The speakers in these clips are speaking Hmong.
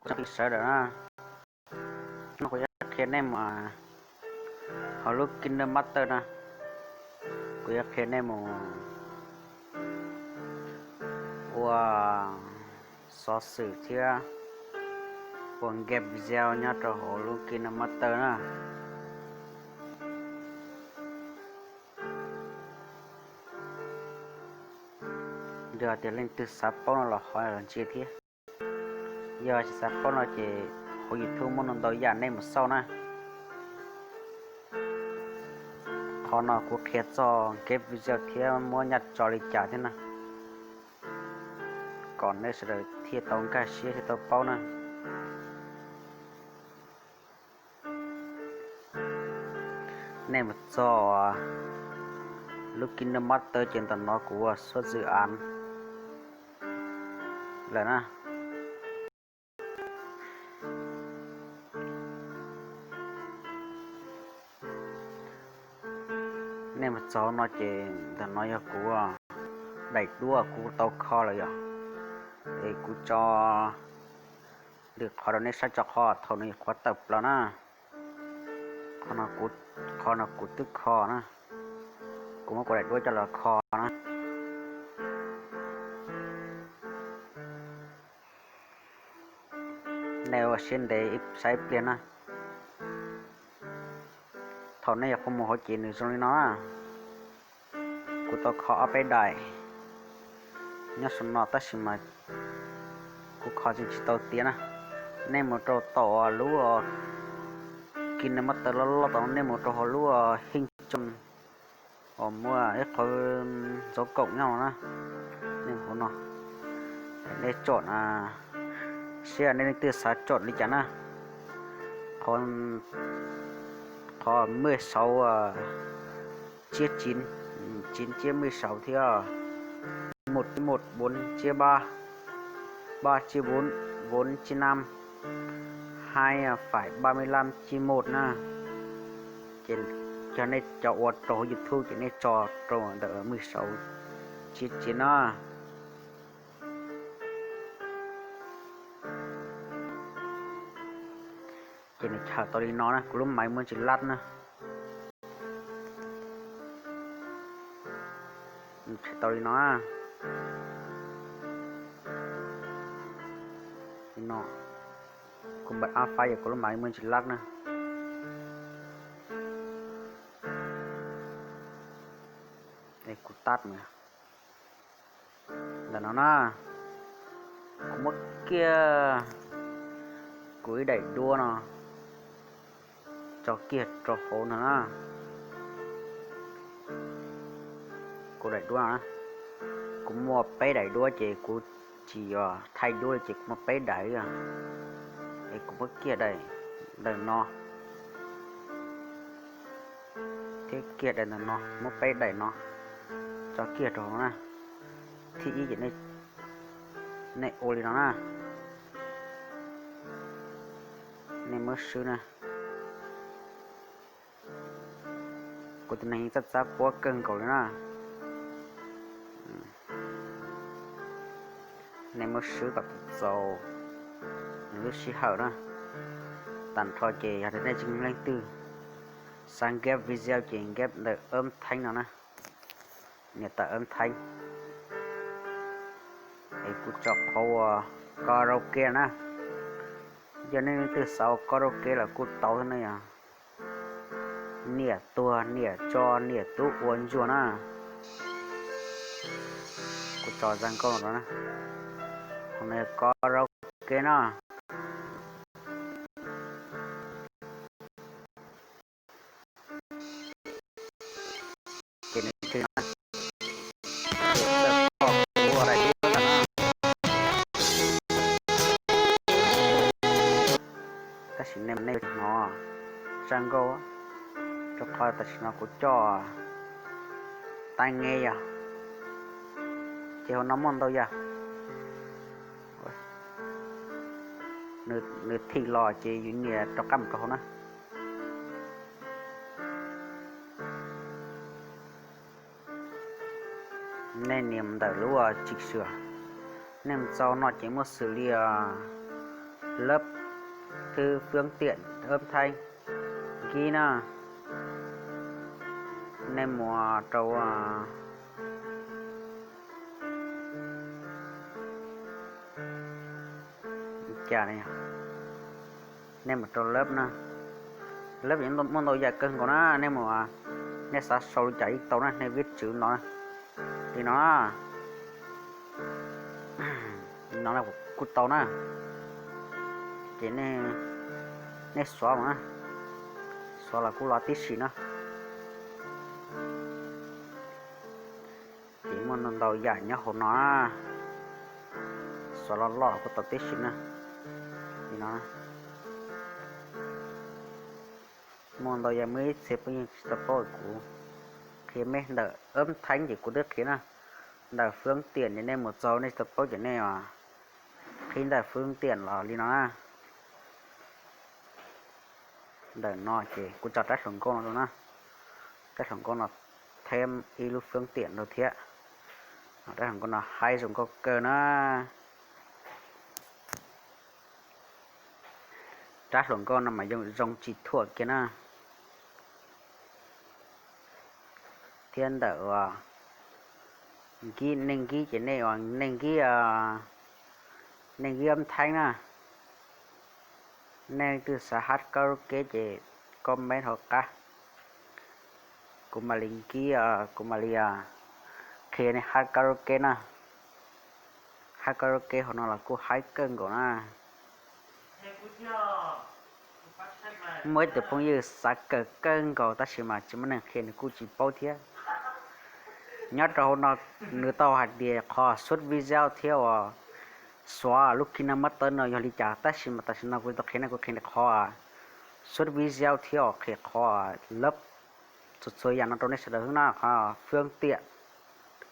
Kuv sawv daws na, no kuv yuav qhia nej mus hauv lub KineMaster na, kuv yuav qhia nej mus ua xov xwm thiab ua game video nyob rau hauv lub KineMaster na. Yog tias leej twg xav paub no los ho los ntsia thiab. Yog tsis xav paub no ces hauv YouTube muaj ntau yam nej mus xauj na. Qhov no kuv qhia txog game video thiab muab nyaj tso li cas thiab na, kom nej sawv daws thiaj tau nkag siab thiaj tau paub na. Nej mus txog lub KineMaster ces ntawm no kuv ua xuab zwm av lawm na. Nej mus txog no ces ntawm no yog kuv daim duab kuv tau kho lawm yom. Es kuv tso lwm qhov rau nej saib tso, qhov thaum no yog qhov tawm plaws na. Qhov no kuv twb kho na, kuv muab kuv daim duab coj los kho na. Nej ua siab ntev saib ib pliag na. Thaum nej yuav qhov mus hauv ces nws zoo li no na. Kuv tau kho ob peb daim nyob saum no tab sis mas kuv kho tseem tsis tau tiav na. Nej mus rau tom lub KineMaster loj loj tom no, nej mus rau hauv lub hej tsoom uas muaj ib qhov ntxuav koom nyob no na. Nej mus hauv no, nej tsom, seb nej leej twg xav tsom li cas na. Qhov mười sáu, tsiab chín, chín tsiab mười sáu thiab, một tsiab một, bốn tsiab ba, ba tsiab bốn, bốn tsiab năm, hai phải ba mươi lăm tsiab một na. Ces yog nej cov ua rau hauv YouTube ces nej tso rau ntawm mười sáu tsiab chín na. Ces nws tshawm tau li no na, kuv lub maiv muaj ntsis lab na. Nws tshawm tau li no. Li no, kuv npam ab fab yog kuv lub maiv muaj ntsis lab na. Es kuv tab ntawm no na, kuv muab kiag kuv ib daim duab no tso kiag rau hauv no na. Kuv daim duab no, kuv muaj peb daim duab ces kuv tsis yog thaij duab li ces kuv muaj peb daim. Es kuv muab kiag daim ntawm no thiab kiag daim ntawm no, muab peb daim no tso kiag rau hauv na. Thib ib ces nej ua li no na, nej muab swb na. Kuv tus neeg txaj txab puab kawg nkaus li na. Nej muab swb kom txaus nws lub sij hawm na. Tag nrho ces yog tias nej tseem leej twg xav nkeb video ces nkeb ntawm âm thanh no na, nias tawm âm thanh. Es kuv tso qhov uas karaoke na. Yog nej leej twg xav ua karaoke los kuj tau thiab ne yom. Niam tuag niam tso niam tub ua ntsuag na. Kuv tso zaj nkauj no, karaoke na. Ces nws tshwm no, tab sis nej hnov zaj nkauj, rau qhov tam sim no kuv coj tai nghe yog, ces hauv no muaj ntau yam. Nws thim los ces yus nias rov qab mus rau hauv na. Nej nias mus ntawm lub chỉnh sửa, nej mus txog no ces muaj xws li lab thwb fwv tiam ob thaib nkib na, nej mus rau cas, nej mus rau lab na, lab muaj ntau yam kawg nkaus na, nej mus, nej xav sau li cas yeej tau na, nej viv tswv no, li no na, no kuj tau na, ces nej xuav mas, xuav los kuj los tib si na. Ces muaj ntau yam nyob hauv no, xuav los loj los kuj tau tib si na, li no. Muaj ntau yam, muaj ib txhia phooj ywg tsis tau paub, kuv qhia mej ntawm ob thaib ces kuv twb qhia na, ntawm fwv tiam ces nej mus txog nej tsis tau paub ces nej qhib ntawm fwv tiam los li no na. Ntawm no ces kuv tso rab hluas nkauj no rau na, rab hluas nkauj no theb ib lub fwv tiam rau thiab, rab hluas nkauj no haib zoo nkauj kawg na. Rab hluas nkauj no mas zoo tsis thuam kiag na. Thiab ntawm uas nkib, nej nkib ces nej, nej nkib, nej nkib ob thaib na, nej leej twg xav hab kab rub keb ces comment hauv qab, kuv mam li nkib, kuv mam li qhia nej hab kab rub keb na. Hab kab rub keb hauv no los kuj haib kawg nkaus na. Muaj ib tug phooj ywg xav kawm kawg nkaus tab sis mas tsis muaj neeg qhia nws kuj tsis paub thiab. Nyob rau hauv no nws tau hais tias qhov suab video thiab uas xuav lub kis na mab tawb no yog li cas tab sis mas tam sim no kuv tau qhia ne, kuv qhia qhov suab video thiab uas qhia qhov lab txhua txhua yam no rau nej sawv daws xwb na, qhov fwv tiam,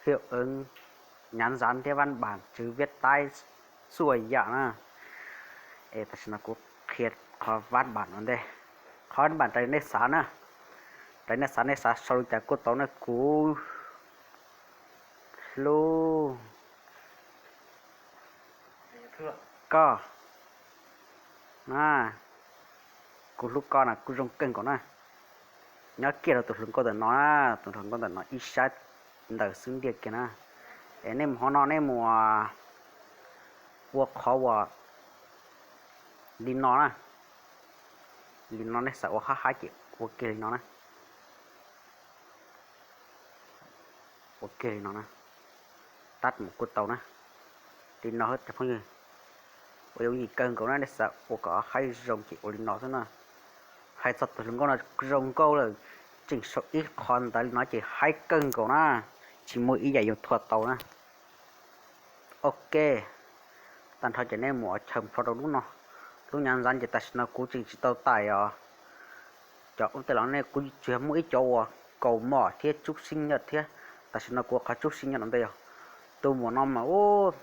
hiệu ứng, nhắn nhắn thiab văn bản chữ viết tay txhua yam na. Es tam sim no kuv qhia qhov văn bản ua ntej, qhov văn bản raws nej xav na, raws nej xav, nej xav sau li cas kuj tau na, kuv hlub koj na, kuv hlub koj na kuj zoo kawg nkaus na. Nyob kiag rau tus hluas nkauj ntawm no, tus hluas nkauj ntawm no ib sab ntawd xwb ntiag kiag na. Es nej mus hauv no nej mus ua qhov uas li no na, li no nej xav ua qhov haib ces ua kiag li no na. Ua kiag li no na, tab mus kuj tau na. Li no cov phooj ywg, ua yooj yim kawg nkaus na, nej xav ua kom haib zoo ces ua li no xwb na. Hais txog tus hluas nkauj no zoo nkauj lawm, tseem sau ib qho ntawd li no ces haib kawg nkaus na, tsis muaj ib yam yuav thuam tau na. Ok, tag nrho ces nej mus chaw nplho rau lub no, lub nhắn nhắn ces tam sim no kuv tseem tsis tau tải os. Cov ub tej los nej kuv tsuas yog muaj ib cov uas cầu mỏ thiab chúc sinh nhật thiab, tam sim no kuv qhov chúc sinh nhật no ntej yog tus muam no mas ub,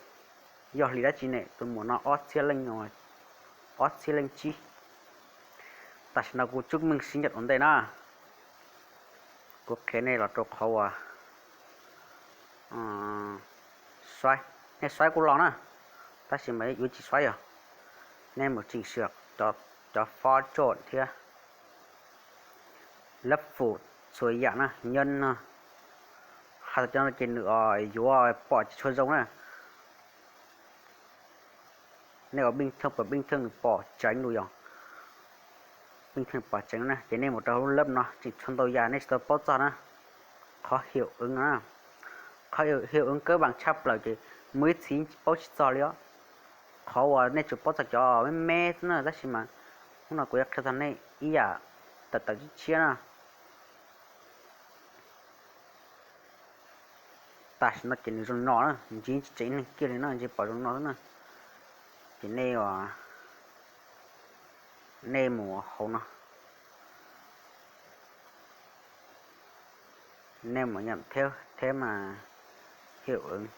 yog li dab tsi ne, tus muam no ob txhiab leej, ob txhiab leej tsib. Tam sim no kuv chúc mừng sinh nhật ua ntej na, kuv qhia nej los rau qhov uas saib, nej saib kuj los na, tab sis mas yuav tsis saib yog nej mus chỉnh sửa cov phone trộn thiab lab phủ txhua yam na, nyob no hais txog cov no ces nws yuav pom tsis tshua zoo na. Nej ua pij theej pas pij theej nws pom tseev lawm yog, pij theej pom tseev na, ces nej mus rau lub lab no tseem tshuav ntau yam nej tsis tau paub txog na. Qhov hiệu ứng no, qhov hiệu ứng cơ bản tshaj plaws ces muaj ib txhia paub tsis txog li os. Qhov uas nej tsuas paub txog cov me me xwb na, tab sis mas hnub no kuv yuav qhia txog nej ib yam tawm tawm tshiab tshiab na. Tam sim no ces nws zoo no na, ntshe tsis tseem neeg kiag li no, ntshe pom zoo no xwb na. Ces nej, nej mus hauv no, nej mus nhắm theb theb mas hiệu ứng,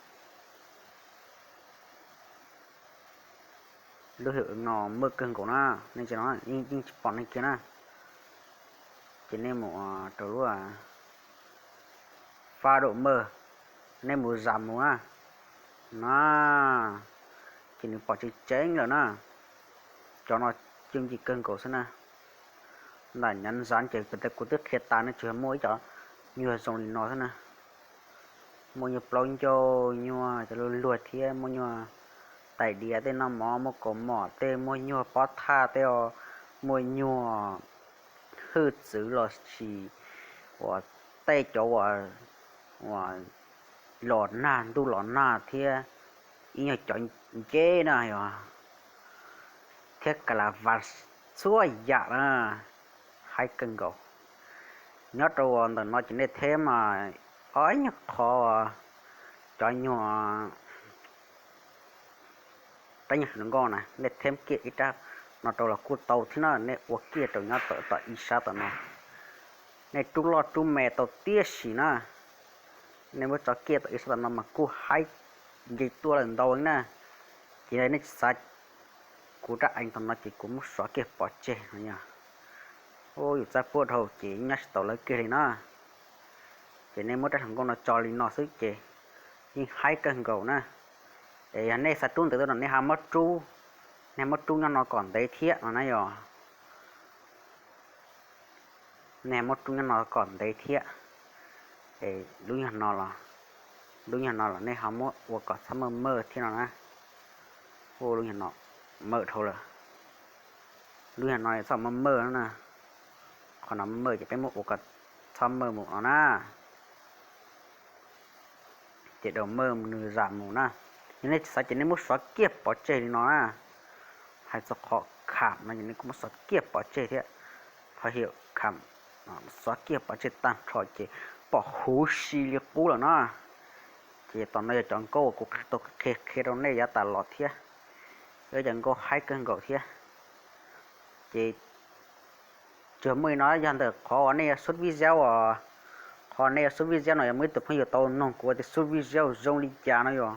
lub hiệu ứng no muaj kawg nkaus na, nej ntsia no yeej tsis pom neeg kiag na. Ces nej mus rau lub phát độ mở, nej mus zam mus na, no, ces nws pom tseeb tseeb lawm na. Cov no yooj yim kawg nkaus xwb na. Ntawm nyav zav ces kuv twb qhia tas ne, tsuas yog muaj ib cov nyuag zoo li no xwb na. Muaj nyuag plaub ncauj, nyuag cov luag luag thiab, muaj nyuag tais diav tej noj mov, muaj kaus mom tej, muaj nyuag pob thaj tej, muaj nyuag hwj txwv los sis uas tej cov uas los nag, ntuj los nag thiab, ib nyuag cov nceb na yog, thiab ka la vas, txhua yam na, haib kawg nkaus. Nyob rau ntawm no ces nej theb mas ob nyuag qhov, cov nyuag rab nyuag hluas nkauj na, nej theb kiag ib rab no rau los kuj tau thiab na. Nej ua kiag rau nyob tom ib sab tom no, nej rub loj rub me tau tiam sis na, nej muab tso kiag tom ib sab tom no mas kuj haib nce tuaj lawm ntau na. Ces nej tsis xav, kuv rab ees tom no ces kuv muab xov kiag pov tseg no yog, yus txaj puab dhau ces nyob tsis tau lawv kiag li na. Ces nej muab rab hluas nkauj no tso li no xwb ces yeej haib kawg nkaus na. Es yog nej xav rub ntawd tuaj no nej ho muab rub, nej muab rub nyob no kom ntev thiab no na yog. Nej muab rub nyob no kom ntev thiab. Es lub nyuag no los, lub nyuag no los nej ho muab ua kom txhob maj maj thiab no na. Ua lub nyuag no maj dhau lawm. Lub nyuag no txhob maj maj no na. Qhov no maj ces peb muab ua kom txhob maj mus no na. Ces daus maj nws zam mus na. Yog nej tsis xav ces nej muab xov kiag pov tseg li no na. Hais txog qhov kham no ces nej kuj muab xov kiag pov tseg thiab. Qhov hiam kham, xov kiag pov tseg tag nrho ces pom huv si li qub lawm na. Ces tom no yog cov nkauj uas kuv tau qhia qhia rau nej yav tas los thiab. Yog cov nkauj haib kawg nkaus thiab. Ces tsuas muaj li no, yog ntawm qhov uas nej yuav xub video os, qhov nej yuav xub video no yog muaj ib tug phooj ywg tau noog kuv tias xub video zoo li cas no yog.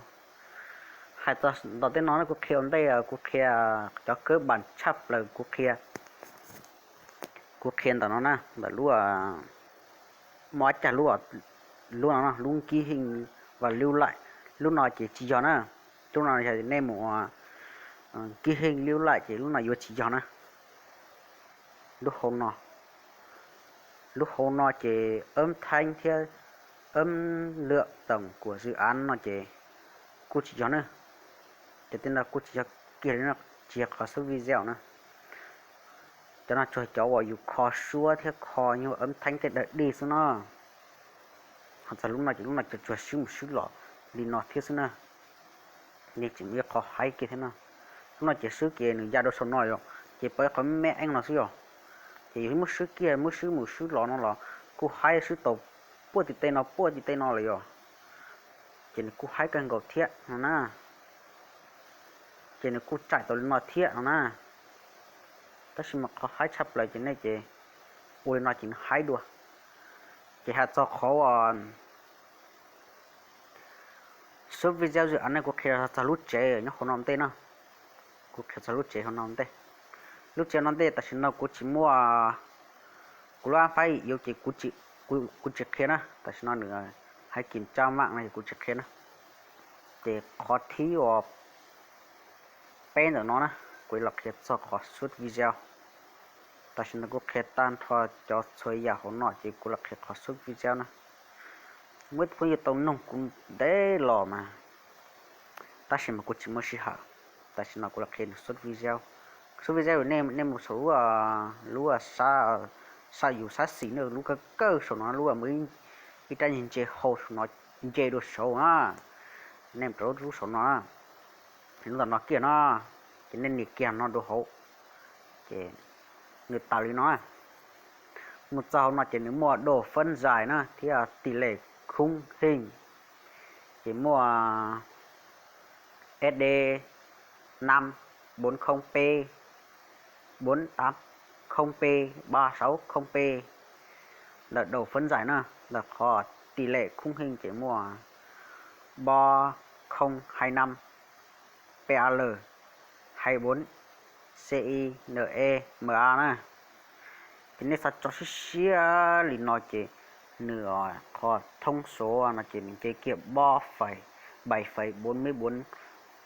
Hais txog ntawm tej no na kuv qhia ua ntej, kuv qhia cov kawb npas tshaj plaws kuv qhia, kuv qhia ntawm no na, ntawm lub, muaj ob cag lub, lub no, lub nkib heej vas liub laim, lub no ces tsis yog na, lub no yog nej mus nkib heej liub laim ces lub no yuav tsis yog na. Lub hauv no, lub hauv no ces ấm thanh thiab ấm lượng tổng của dự án no ces kuj tsis yog na. Ces tej no kuj tsis yog kiag li, tsis yog qhov xub video na. Cov no tsuas cov uas yus kho suab thiab kho nyuag ấm thanh tej dawb dig xwb no. Ho txog lub no ces lub no ces tsuas swb mus swb los li no thiab xwb na. Nej tseem muaj ib qho haib kiag thiab no. Lub no ces swb ces nws ya rau saum no yom, ces pom ib qho me me eeb no xwb yom. Ces yus muab swb kiag, muab swb mus swb los no los kuj haib, swb tau puag tim tej no puag tim tej no lawm yom. Ces nws kuj haib kawg nkaus thiab no na. Ces nws kuj tsaim tau li no thiab no na. Tab sis mas qhov haib tshaj plaws ces nej ces ua li no ces nws haib dua. Ces hais txog qhov xub video ywm av ne kuv qhia txog lub tsev nyob hauv no ntej na. Kuv qhia txog lub tsev hauv no ntej. Lub tsev no ntej tam sim no kuv tsis muaj, kuv lub app Fab Yim ces kuv tsis qhia na, tam sim no nws hais kim cab mam no kuv tsis qhia na. Ces qhov thib uas peb ntawm no na, kuv los qhia txog qhov xub video. Tam sim no kuv qhia tag nrho cov txhua yam hauv no ces kuv los qhia qhov xub video na. Muaj ib tug phooj ywg tau noog kuv ntev los mas, tab sis mas kuv tsis muaj sij hawm. Tam sim no kuv los qhia nws xub video. Xub video nej, nej mus saum lub, lub, saum yus sab xis na, lub kawg kawg saum no, lub muaj ib rab ntse hau saum no, nce dua saud na. Nej mus rau lub saum no, lub ntawm no kiag no, ces nej nias kiag no dua hauv, ces nws tawm li no. Mus txog hauv no ces nws muaj độ phân giải na thiab tỷ lệ khung hình, ces muaj S D năm bốn không P, bốn tám không P, ba sáu không P. Ntawm độ phân giải na, ntawm qhov tỷ lệ khung hình ces muaj ba không hai năm P A L, hai bốn C I N E M A na. Ces nej xav tso siab siab li no ces nws qhov thông số no ces nws nce kiag ba phẩy, bảy phẩy bốn mươi bốn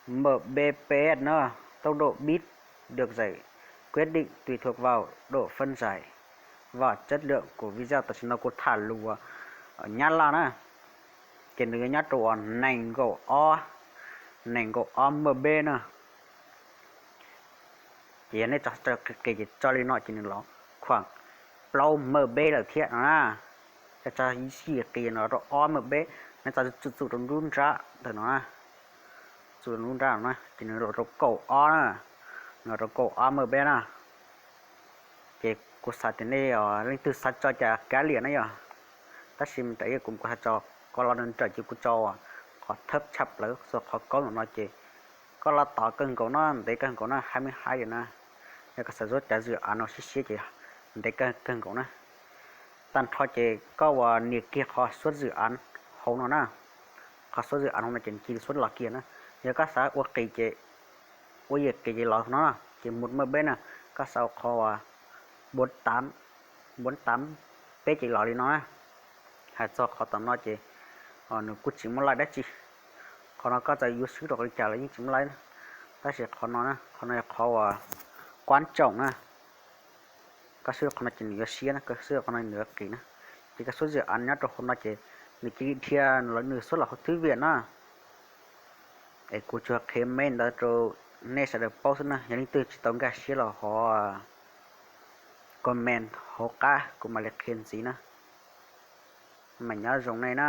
Mbps na, tốc độ bit được giải Quyết định tùy thuộc vào độ phân giải và chất lượng của video. Tam sim no kuv tham lus Nyab Laj na, ces nws yuav nyob rau uas nees nkaum ob, nees nkaum ob M B na. Ces yog nej tso qis qis ces tso li no ces nws los khuam plaub M B lawm thiab no na. Tso tso ib qis no rau ob M B, nej tso txum txum rau nruab nrab ntawm no na, txum rau nruab nrab no na ces nws los rau kaum ob na, nws los rau kaum ob M B na. Ces kuv xav tias nej leej twg xav tso cas kav liam na yog, tab sis raws kuv kuv xav tso, koj los nrawm ces kuv tso qhov thawb tshaj plaws, txog qhov kaub ntawm no ces koj los tod kawg nkaus no, ntev kawg nkaus na, hais me hais li na. Yog koj xav suab cov zwm av no siab siab ces ntev kawg kawg nkaus na. Tag nrho ces koj uas nias kiag qhov suab zwm av hauv no na, qhov suab zwm av hauv no ces nws cia li suab los kiag na. Yog koj xav ua qis ces ua yam qis ces los no ces mus M B na, koj xav ua qhov uas bốn tám, bốn tám peb ces los li no na. Hais txog qhov tom no ces nws kuj tsis muaj laj dab tsi. Qhov no koj txawm yuav swb rau li cas los yeej tsis muaj laj na. Tab sis qhov no, qhov no yog qhov uas quan trọng na. Koj swb qhov no ces nws yuav siab na, koj swb qhov no nws yuav qis na. Ces koj suab zwm av nyob rau hauv no ces nws cia li dhia lawv nws suab los hauv thwv viam na. Es kuv tsuas qhia me ntawd rau nej sawv daws paub xwb na, yog leej twg tsis tau nkag siab los ho comment hauv qab kuv mam li qhia ntxiv na. Mas nyob zoo nej na.